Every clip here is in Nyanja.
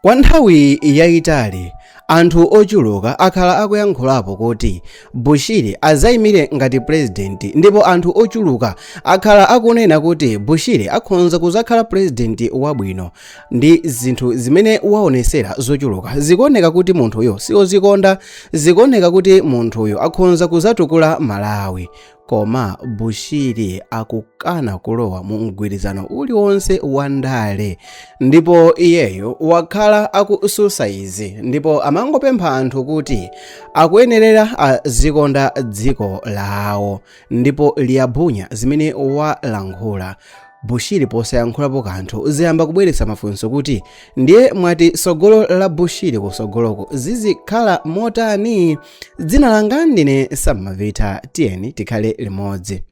Kwa nthawi yayitali anthu ochuluka akhala akuyankhulapo kuti Bushiri azayimire ngati purezidenti, ndipo anthu ochuluka akhala akunena kuti Bushiri akhonza kuzakhala purezidenti wabwino ndi zinthu zimene waonesera zochuluka. Zikuoneka kuti munthuyo siozikonda, zikuoneka kuti munthuyo akhonza kuzatukula Malawi. Koma Bushiri akukana kulowa mu mgwirizano uliwonse wa ndale, ndipo iyeyo wakhala akususa izi ndipo amangopempha anthu kuti akuyenerera azikonda dziko lawo. Ndipo Liabunya zimene walankhula Bushiri posayankhulapo kanthu ziyamba kubweretsa mafunso kuti ndiye mwati sogolo la Bushiri kusogoloko zizikhala motani? Dzina langa ndine Samavita, tiyeni tikhale limodzi.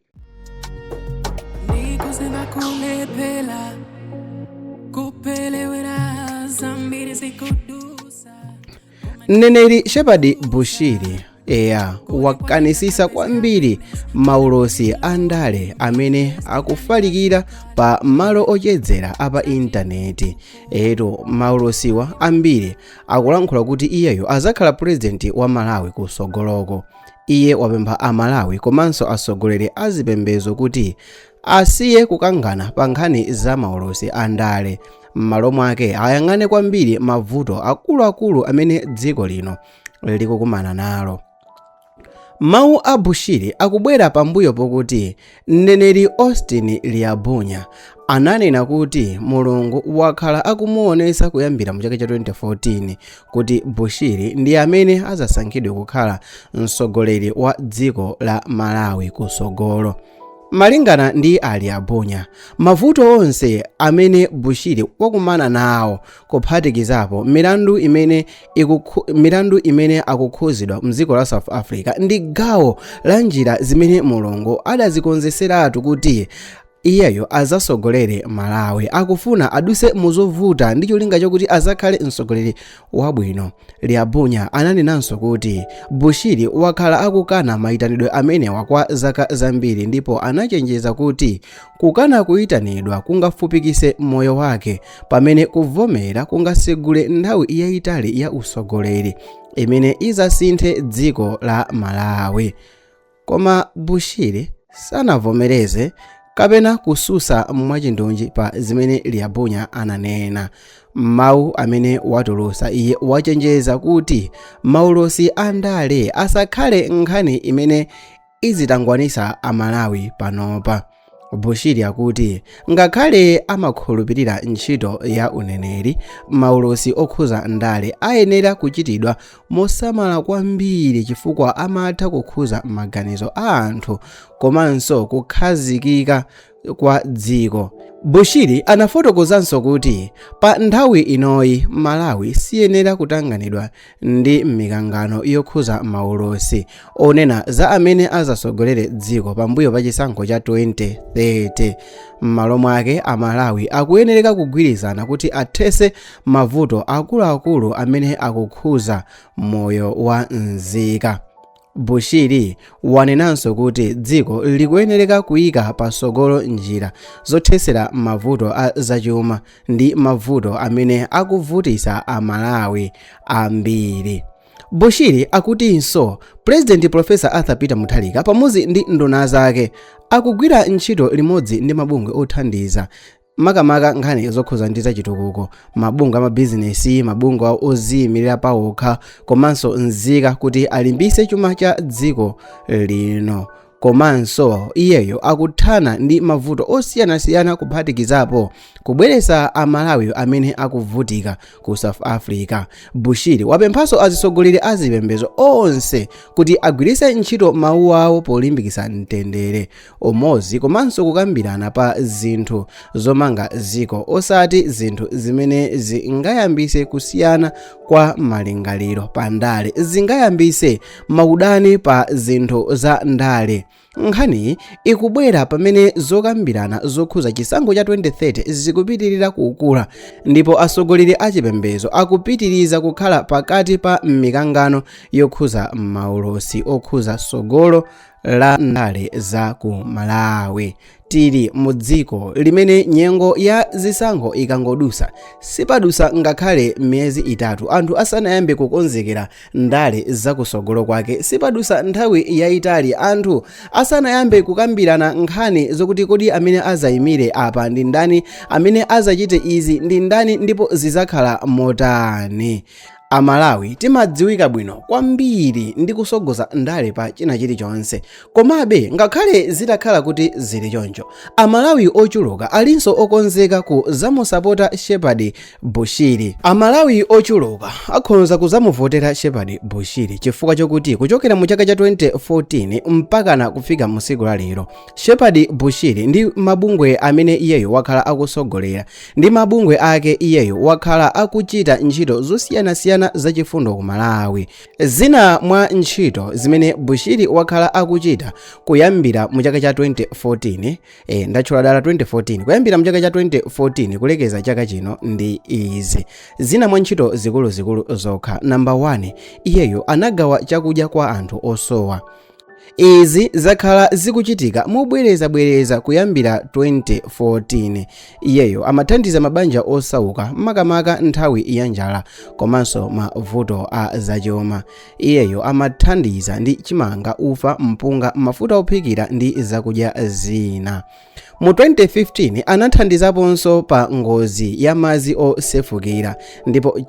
Ndikuziva kulephera kupelewera zambiri zikudusa. Mneneri Shepherd Bushiri eya wakanisisa kwambiri maulosi a ndale amene akufalikira pa malo ochezera apa intaneti. Eto maulosiwa ambiri akulankhula kuti iyeyo azakhala purezidenti wa Malawi kusogoloko. Iye wapempha Amalawi komanso atsogoleri a zipembedzo kuti asiye kukangana pa nkhani za maulosi a ndale, m'malo mwake ayang'ane kwambiri mavuto akuluakulu amene dziko lino likukumana nalo. Mawu a Bushiri akubwera pambuyo pokuti mneneri Austin Liabunya ananena kuti Mulungu wakhala akumuonetsa kuyambira mu chaka cha 2014 kuti Bushiri ndi amene azasankhidwe kukhala mtsogoleri wa dziko la Malawi kusogolo. Malingana ndi a Liabunya, mavuto onse amene Bushiri wakumana nawo, kuphatikizapo milandu imene akukhuzidwa mdziko la South Africa, ndi gawo la njira zimene Mulungu adazikonzeseratu kuti iyeyo azasogolere Malawi. Akufuna aduse muzovuta ndi cholinga chokuti azakhale mtsogoleri wabwino. Liabunya ananenanso kuti Bushiri wakhala akukana mayitanidwe amenewa kwa zaka zambiri, ndipo anachenjeza kuti kukana kuyitanidwa kungafupikise moyo wake, pamene kuvomera kungasegule nthawi yayitali ya usogoleri imene izasinthe dziko la Malawi. Koma Bushiri sanavomereze kapena kususa mwachindunji pa zimene Liabunya ananena. Mawu amene watulusa, iye wachenjeza kuti maulosi a ndale asakhale nkhani imene izitangwanisa Amalawi panopa. Bushiri akuti ngakhale amakhulupirira ntchito ya uneneri, maulosi okhuza ndale ayenera kuchitidwa mosamala kwambiri chifukwa amatha kukhuza maganizo a anthu komanso kukhazikika kwa dziko. Bushiri anafotokozanso kuti pa nthawi inoyi Malawi siyenera kutanganidwa ndi mikangano yokhuza maulosi onena za amene azasogolere dziko pambuyo pa chisankho cha 2030. M'malo mwake Amalawi akuyenereka kugwirizana kuti athese mavuto akuluakulu amene akukhuza moyo wa nzika. Bushiri wanenanso kuti dziko likuyenereka kuyika pasogolo njira zothesera mavuto a zachuma ndi mavuto amene akuvutisa Amalawi ambiri. Bushiri akutinso President Professor Arthur Peter Mutharika pamodzi ndi nduna zake akugwira ntchito limodzi ndi mabungwe othandiza, makamaka nkhani zokhuza ndi zachitukuko, mabungwe amabizinesi, mabungwe oziyimirira pawokha komanso nzika kuti alimbise chuma cha dziko lino. Komanso iyeyo akuthana ndi mavuto osiyanasiyana, kuphatikizapo kubweretsa Amalawi amene akuvutika ku South Africa. Bushiri wapemphanso atsogoleri a zipembedzo onse kuti agwiritse ntchito mawu awo polimbikitsa mtendere, umodzi komanso kukambirana pa zinthu zomanga dziko, osati zinthu zimene zingayambise kusiyana kwa malingaliro pa ndale, zingayambise maudani pa zinthu za ndale. Nkhaniyi ikubwera pamene zokambirana zokhuza chisankho cha 2030 zikupitirira kukula ndipo atsogoleri achipembedzo akupitiriza kukhala pakati pa mikangano yokhuza maulosi okhuza tsogolo la ndale za ku Malawi. Tili mu dziko limene nyengo ya zisankho ikangodusa, sipadusa ngakhale miyezi 3 anthu asanayambe kukonzekera ndale zakusogolo kwake. Sipadusa nthawi yayitali anthu asanayambe kukambirana nkhani zokuti kodi amene azayimire apa ndi ndani, amene azachite izi ndi ndani, ndipo zizakhala motani. Amalawi timadziwika bwino kwambiri ndi kusogoza ndale pa china chilichonse. Komabe ngakhale zitakhala kuti zili choncho, Amalawi ochuluka alinso okonzeka kuzamusapota Shepherd Bushiri. Amalawi ochuluka akhonza kuzamuvotera Shepherd Bushiri chifukwa chokuti kuchokera mu chaka cha 2014 mpakana kufika mu tsiku la lero, Shepherd Bushiri ndi mabungwe amene iyeyo wakhala akusogolera ndi mabungwe ake, iyeyo wakhala akuchita ntchito zosiyanasiyana zachifundo ku Malawi. Zina mwa ntchito zimene Bushiri wakhala akuchita kuyambira mu chaka cha 2014, ndatchula dala 2014, kuyambira mu chaka cha 2014 kulekeza chaka chino, ndi izi zina mwa ntchito zikuluzikulu zokha. Namba 1, iyeyo anagawa chakudya kwa anthu osowa. Izi zakhala zikuchitika mobwerezabwereza kuyambira 2014. Iyeyo amathandiza mabanja osauka, makamaka nthawi ya njala komanso mavuto a zachuma. Iyeyo amathandiza ndi chimanga, ufa, mpunga, mafuta ophikira ndi zakudya zina. Mu 2015 anathandizaponso pa ngozi ya madzi osefukira, ndipo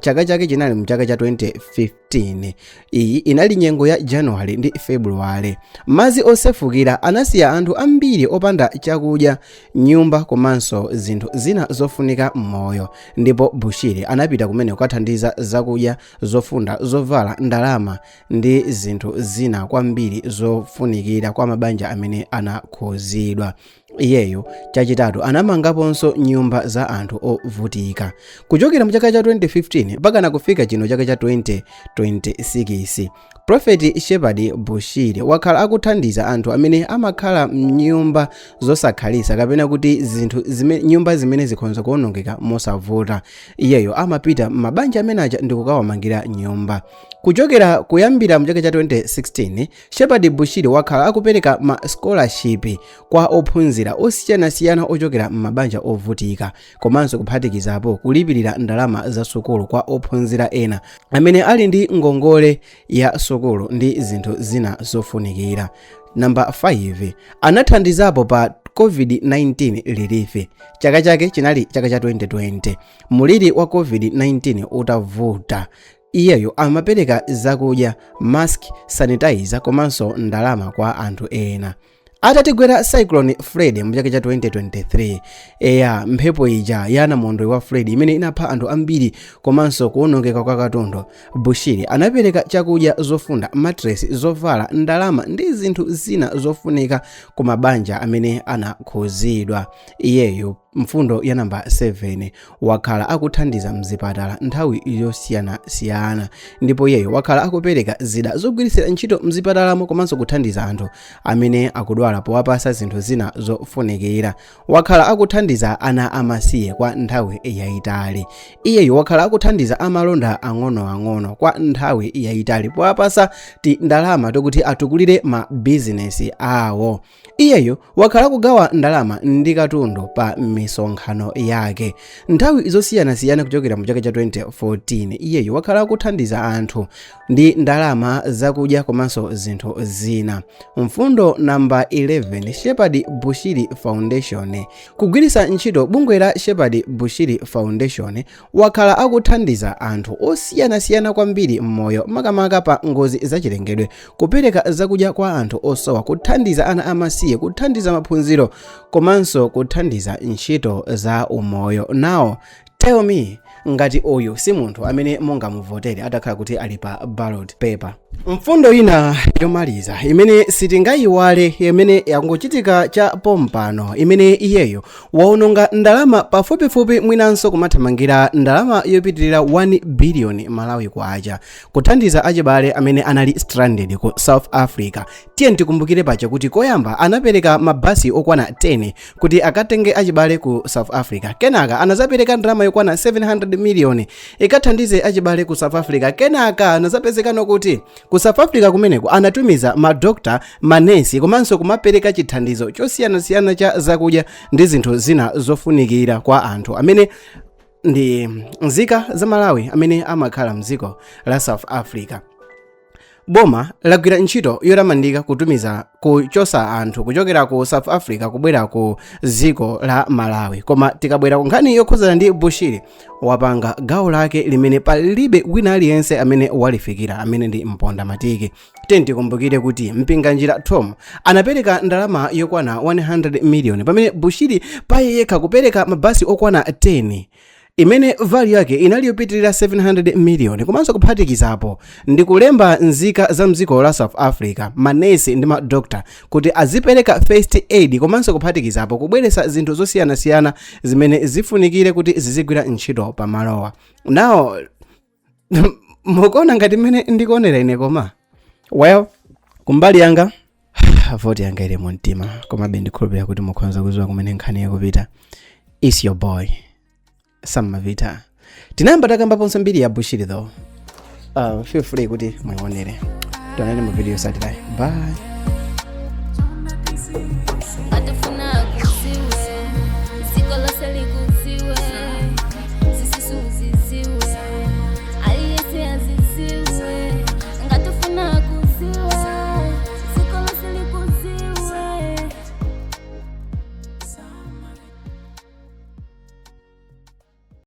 chaka chake chinali mu chaka cha 2015. Iyi inali nyengo ya Januwale ndi Februwale. Madzi osefukira anasiya anthu ambiri opanda chakudya, nyumba komanso zinthu zina zofunika m'moyo, ndipo Bushiri anapita kumene kukathandiza zakudya, zofunda, zovala, ndalama ndi zinthu zina kwambiri zofunikira kwa mabanja amene anakhuzidwa. Iyeyo chachitatu, anamangaponso nyumba za anthu ovutika. Kuchokera mu chaka cha 2015 mpakana kufika chino chaka cha 2026, Prophet Shepherd Bushiri wakhala akuthandiza anthu amene amakhala mnyumba zosakhalisa kapena kuti zinthu nyumba zimene zikhonza kuwonongeka mosavuta. Iyeyo amapita m'mabanja amene aja ndi kukawamangira nyumba. Kuchokera kuyambira mu chaka cha 2016, Shepherd Bushiri wakhala akupereka ma scholarship kwa ophunzira osiyanasiyana ochokera m'mabanja ovutika, komanso kuphatikizapo kulipirira ndalama za sukulu kwa ophunzira ena amene ali ndi ngongole ya sukulu ndi zinthu zina zofunikira. Namba 5, anathandizapo pa COVID-19 relief. Chaka chake chinali chaka cha 2020. Muliri wa COVID-19 utavuta, iyeyo amapereka zakudya, mask, sanitizer komanso ndalama kwa anthu ena. Atatigwera Cyclone Freddy mu chaka cha 2023, eya, mphepo ija ya namondwe wa Freddy imene inapha anthu ambiri komanso kuwonongeka kwa katundu, Bushiri anapereka chakudya, zofunda, matresi, zovala, ndalama ndi zinthu zina zofunika ku mabanja amene anakhuzidwa. Iyeyo mfundo ya namba 7, wakhala akuthandiza mzipatala nthawi yosiyanasiyana, ndipo iyeyo wakhala akupereka zida zogwiritsira ntchito mzipatalamo komanso kuthandiza anthu amene akudwala powapasa zinthu zina zofunikira. Wakhala akuthandiza ana amasiye kwa nthawi yayitali. Iyeyo wakhala akuthandiza amalonda ang'onoang'ono kwa nthawi yayitali powapasa ti ndalama tokuti atukulire mabizinesi awo. Iyeyo wakhala akugawa ndalama ndi katundu pa misonkhano yake nthawi zosiyanasiyana. Kuchokera mu chaka cha 2014, iyeyo wakhala akuthandiza anthu ndi ndalama, zakudya komanso zinthu zina. Mfundo namba 11, Shepherd Bushiri Foundation. Kugwiritsa ntchito bungwe la Shepherd Bushiri Foundation, wakhala akuthandiza anthu osiyanasiyana kwambiri m'moyo, makamaka pa ngozi zachilengedwe, kupereka zakudya kwa anthu osowa, kuthandiza ana amasiye, kuthandiza maphunziro komanso kuthandiza ntchito za umoyo. Now tell me, Ngati uyu si munthu amene mungamuvotere atakhala kuti ali pa ballot paper. Mfundo ina yomaliza imene sitingayiwale, imene yangochitika cha pompano, imene iyeyo waononga ndalama pafupifupi mwinanso kumathamangira ndalama yopitirira 1 billion Malawi kwacha kuthandiza achibale amene anali stranded ku South Africa. Tiye tikumbukire paja kuti koyamba anapereka mabasi okwana 10 kuti akatenge achibale ku South Africa. Kenaka anazapereka ndalama yokwana 700 million ikathandize achibale ku South Africa. Kenaka anazapezekano kuti ku South Africa kumeneko anatumiza madokta, manesi, komanso kumapereka chithandizo chosiyanasiyana cha zakudya ndi zinthu zina zofunikira kwa anthu amene ndi nzika za Malawi amene amakhala mdziko la South Africa. Boma lagwira ntchito yotamandika kutumiza, kuchosa anthu kuchokera ku South Africa kubwera ku dziko la Malawi. Koma tikabwera ku nkhani yokhuzana ndi Bushiri, wapanga gawo lake limene palibe wina aliyense amene walifikira, amene ndi mponda matiki. Tiye tikumbukire kuti Mpinganjira Tom anapereka ndalama yokwana 100 million, pamene Bushiri paye yekha kupereka mabasi okwana 10 imene value yake inali yopitirira 700 million, komanso kuphatikizapo ndi kulemba nzika za mdziko la South Africa, manesi ndi madokta, kuti azipereka first aid, komanso kuphatikizapo kubweretsa zinthu zosiyanasiyana zimene zifunikire kuti zizigwira ntchito pamalowa. Now mukuona ngati mmene ndikuonera ine? Koma well, kumbali yanga voti yanga ili mu mtima, komabe ndikhulupirira kuti mukhoza kudziwa kumene nkhani yakupita. Is your boy Sam Mavita. Tinayamba takambaponso mbiri ya Bushiri though. Feel free kuti muionere. Tionane mu video yotsatirayi. Bye.